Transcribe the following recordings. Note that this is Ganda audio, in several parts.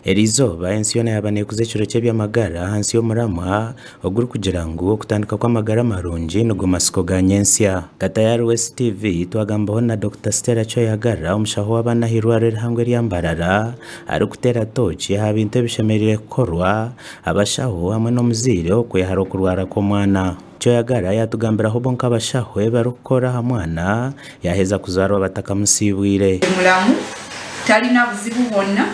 Eriizooba ensi yoona yaaba neekuza ekiro ky'ebyamagara ahansi y'omuramwa ogurikugira ngu okutandika kw'amagara marungi nigo masiko ga nyentsya. Katayari West TV twagambaho na Dr. Stella Kyoyagara omushaho w'abaana ah'eirwariro erihango erya Mbarara arikuteera tooki aha bintu ebishemereire kukorwa abashaho hamwe n'omuzaire okwehara okurwara kw'omwana. Kyoyagara yatugambiraho bo nk'abashaho ebarikukora aha mwana yaheza kuzaarwa batakamusiibwire. Mulamu talina buzibu bwonna,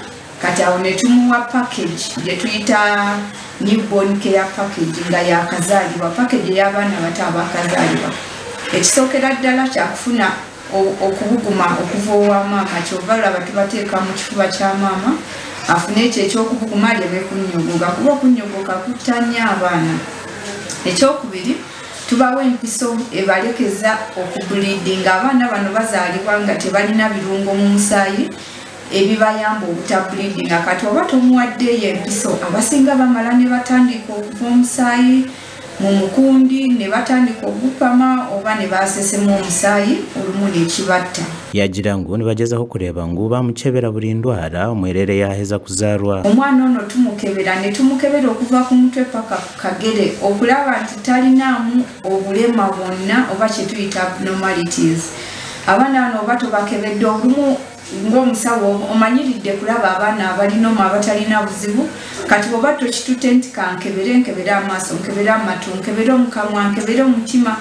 kati awo ne tumuwa package gye tuyita newborn care package nga yakazaalibwa, package ey'abaana bato abakazaalibwa. Ekisookera ddala kyakufuna okubuguma okuva owa maama, kyova olaba tubateeka mu kifuba kya maama afune ekyo eky'okubuguma aleme kunnyogoga, kuba okunnyogoga kutta nnyo abaana. Ekyokubiri tubawa empiso ebalekeza okubulidinga. Abaana bano bazaalibwa nga tebalina birungo mu musaayi ebibayamba obutabulidinga, kati oba tomuwaddeeyo empiso abasinga bamala ne batandika okuva omusaayi mu mukundi, ne batandika ogupama oba ne basesemu omusaayi olumu nekibatta. Yagira ngu nibagezaho kureeba ngu bamukyebera buri ndwara omwerere yaheza kuzaarwa. Omwana ono tumukebera ne tumukebera okuva ku mutwe paka ku kagere okulaba nti talinaamu obulema bwonna oba kye tuyita abnormalities. Abaana bano oba tobakebedde olumu ng'omusawo omanyiridde kulaba abaana abalina abatalina buzibu, kati bw'oba tokitutte nti kankebere, nkebere amaaso, nkebere amatu, nkebere omukamwa, nkebere omutima,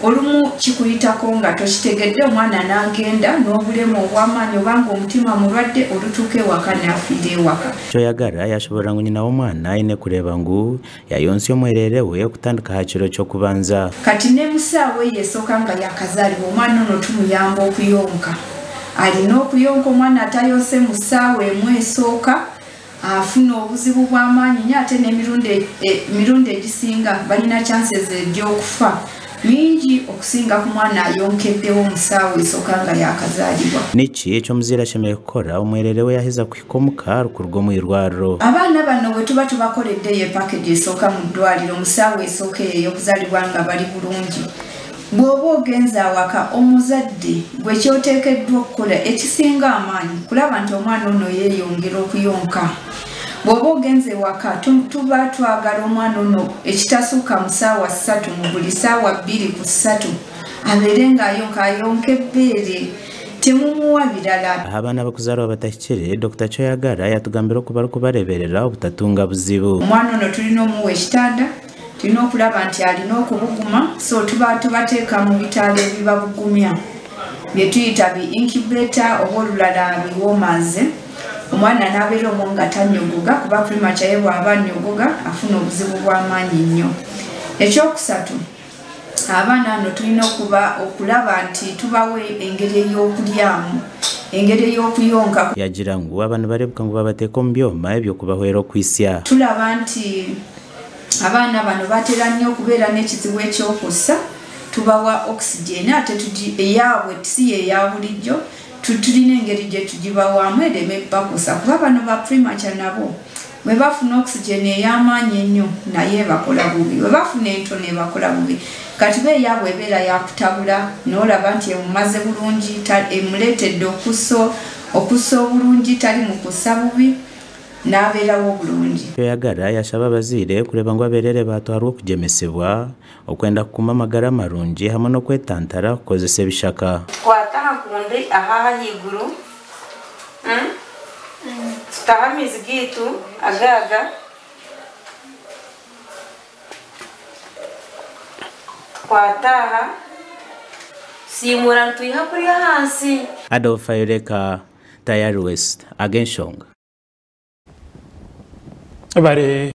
olumu kikuyitako nga tokitegedde, omwana n'agenda n'obulema obw'amaanyi obanga omutima mulwadde olutuuka ewaka n'afiira ewaka. Kyoyagara yashobora ngu nyina w'omwana aine kureeba ngu yayonsya omwerere we okutandika aha kiro ky'okubanza. Kati ne musaawo eyo esooka nga yakazaalibwa omwana ono tumuyamba okuyonka. Alina okuyonka, omwana atayonse mu ssaawa emu esooka afuna obuzibu bw'amaanyi nnyo, ate n'emirundi egisinga balina chances egy'okufa mingi okusinga ku mwana ayonkeddewo mu ssaawa esooka nga yakazaalibwa. Niki ekyomuzaire ashemereire kukora omwerere we yaheza kuhika omuka arikuruga omu irwariro? Abaana bano bwe tuba tubakoleddeyo epakeji esooka mu ddwaliro mu ssaawa esooka eyo ey'okuzaalibwa nga bali bulungi, bw'oba ogenze awaka omuzadde gwe kyoteekeddwa okukola ekisinga amaanyi kulaba nti omwana ono yeeyongera okuyonka. Bw'oba ogenze ewaka tuba twagala omwana ono ekitasukka mu ssaawa 3 mu buli ssaawa 2 ku 3 abeere ng'ayonka, ayonka ebbeere, temumuwa birala. Abaana abakuzaarwa batahikire, Dr. Kyoyagara yatugambira oku barikubareeberera obutatunga buzibu. Omwana ono tulina omuwa ekitanda, tulina okulaba nti alina okubuguma, so tuba tubateeka mu bitaala ebibabugumya bye tuyita bi incubator oba olulala biwomaze, omwana n'abeera omwo nga tannyogoga, kuba premature ye bw'aba annyogoga afuna obuzibu bw'amaanyi nnyo. Ekyokusatu, abaana bano tulina okulaba nti tubawa engeri ey'okulyamu, engeri ey'okuyonka. Yagira ngu abaana bareebuka ngu babateeka omu byoma eby'okubahwera okwisya. Tulaba nti abaana bano batera nnyo okubeera n'ekizibu ekyokussa, tubawa oxygen ate eyaabwe si yeeya bulijjo, tulina engeri gye tugibawaamu ereme bakusa, kuba bano ba premature nabo bwe bafuna oxygen ey'amaanyi ennyo naye bakola bubi, bwe bafuna entono ebakola bubi. Kati be eyaabwe ebeera yakutabula n'olaba nti emumaze bulungi, emuleetedde okussa obulungi, tali mu kussa bubi, n'abeerawo bulungi. Kyoyagara yashaba abazaire kureeba ngu abeerere batwarwa okugyemesebwa okwenda kukuma amagara marungi hamwe n'okwetantara kukozesa ebishaka. Tukwata aha nkundi aha ahaiguru, tutaha amaizi gaitu agaaga, tukwata aha, tusiimura nitwiha kuriya ahansi. Adolf Ayoleka, Tayari West, ag'enshonga. Bare.